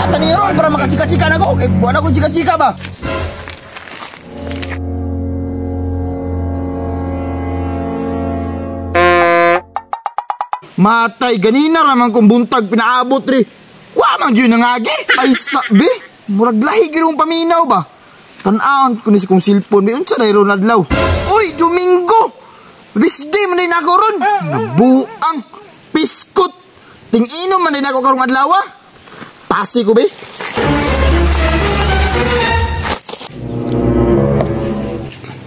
Siya tani ron para makachika-chika na ko. Kay buwan ako chika-chika ba. Matay ganina ra man kong buntag pinaabot ri. Wa man gyud nangagi. Ay sabi, murag lahi gyud mong paminaw ba. Tan-awon ko ni si kong cellphone, may unsa day ron adlaw. Uy, Domingo. Rest day man day nako ron. Nabuang piskot. Ting-inom man day nako karong adlaw. Pasi ko be.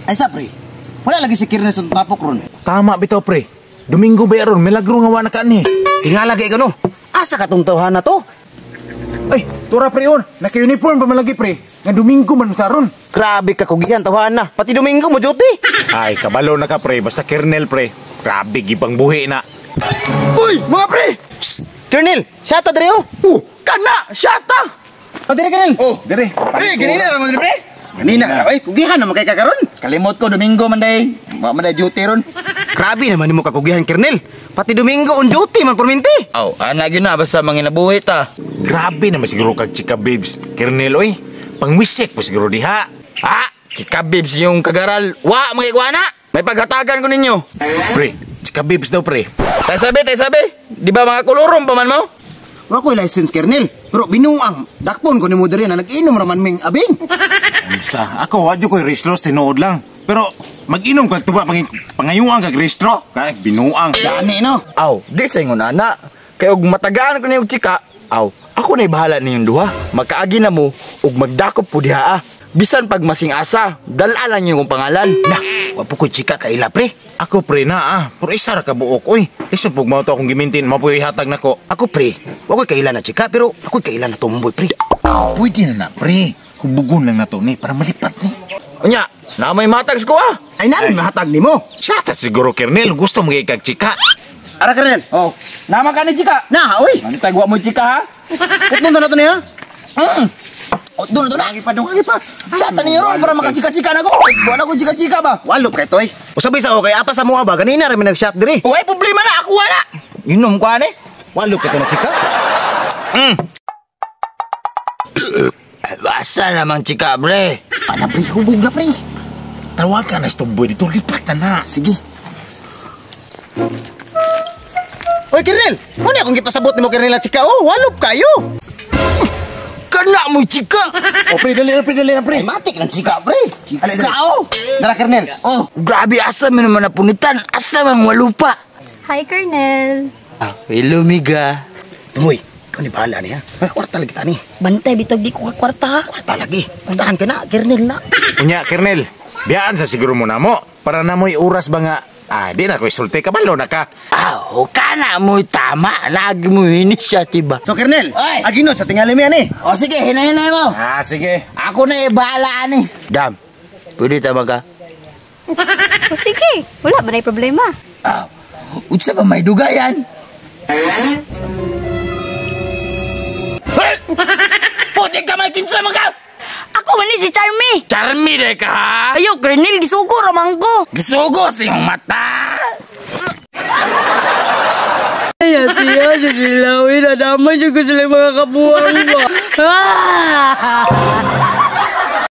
Ay sa pre. Wala lagi si Kirne sa tapok ron. Tama bitaw pre. Domingo ba ron, milagro nga wa na kaani. Tingala kay kano. Asa ka tong tawhan na to? Ay, tura pre on. Naka-uniform pa man lagi pre. Nga Domingo man ta ron. Grabe ka kugihan tawhan na. Pati Domingo mo duty. Ay, kabalo na ka pre, basta Kernel pre. Grabe gibang buhi na. Uy, mga pre. Psst, Kernel, shata dre oh. Oh, kana, shata. Oh, dire Kernel. Oh, dire. Pre, ganina ra man pre. Ganina, oy, kugihan na man kay ka karon. Kalimot ko Domingo man day. Wa man day duty ron. Grabe naman nimo kakugihan Kernel. Pati Domingo on duty man perminti. Aw, ana gyud na basta manginabuhi ta. Grabe naman siguro kag chika babes Kernel oy. Pangwisik po siguro diha. Ah, chika babes yung kagaral. Wa mga iguana. May paghatagan ko ninyo. Pre, chika babes daw pre. Tay sabi, di ba mga kolorom pa man mo? Wa ko'y license Kernel, pero binuang dakpon ko nimo diri na nag-inom ra man ming abing. Unsa? Ako wa jud ko'y restro tinuod lang. Pero mag-inom kag tuba pangayuan kag restro, kay binuang. Gani no. Aw, di sa ingon ana. Kay og matagaan ko niyog chika, aw, ako na'y bahala ninyong duha. Magkaagi na mo ug magdakop po diha ah. Bisan pag masing asa, dala lang niyo kong pangalan. Na, wa po ko'y chika kaila pre. Ako pre na ah, pero isa ra ka buok oy. Lisod pug mao to akong gimintin, mao po'y ihatag nako. Ako pre, wa ko'y kaila na chika pero ako'y kaila na tumboy pre. Pwede na na pre. Hubugon lang na to ni para malipat ni. Unya, na may matag ko ah. Ay nami mahatag nimo. Siya siguro Kernel, gusto mo kag chika. Ara Kernel. Oh, nama ka ni chika. Na, oy. Mantay wa mo chika ha. Putnon na to niya. Oh, doon na. Lagi pa, doon lagi pa. Siya tani ron para makachika-chika na ko. Buwan ako chika-chika ba? Walo pre toy. Usabay sa okay apa sa mua ba ganina ra mi nag-shot diri. Uy, problema na ako wala. Inom ko ani. Walo kay to na chika. Basta naman chika pre. Ana pre, hubog na pre. Tawagan na tumboy dito, lipat na na. Sige. Oy Kernel, mo ni akong gipasabot nimo Kernel na chika. Oh, walop kayo. Kana mo chika. O pre, dali na pre, dali na pre. Ay matik ng chika pre. Chika oh. Dara Kernel. Oh, grabe asa man naman napunitan. Asa man walupa. Hi Kernel. Ah, hello miga. Tumoy, ikaw ni bahala niya. May kwarta lagi tani. Bantay bitog di ko kwarta ha. Kwarta lagi. Kwartahan ka na, Kernel na. Unya Kernel, biyaan sa siguro mo namo para namoy oras ba nga. Ah, di na ko isulti kabalo na ka. Ah, kana mo tama. Lagi mo initiative. So Kernel, Oy. aginod sa tingali mi ani. O sige, hinahinay mo. Ah, sige. Ako na ibahala ani. Dam, pwede ta ka? O sige, wala ba na problema? Ah, unsa ba may dugayan? Puti ka may kinsa man ka! Ako man ni si Charmy. Charmy de ka ha? Ayo Kernel gisugo ra man ko. Gisugo sa imong mata! Ay ati ya sa silawin na damay jud ko sila mga kabuang ba. Ah!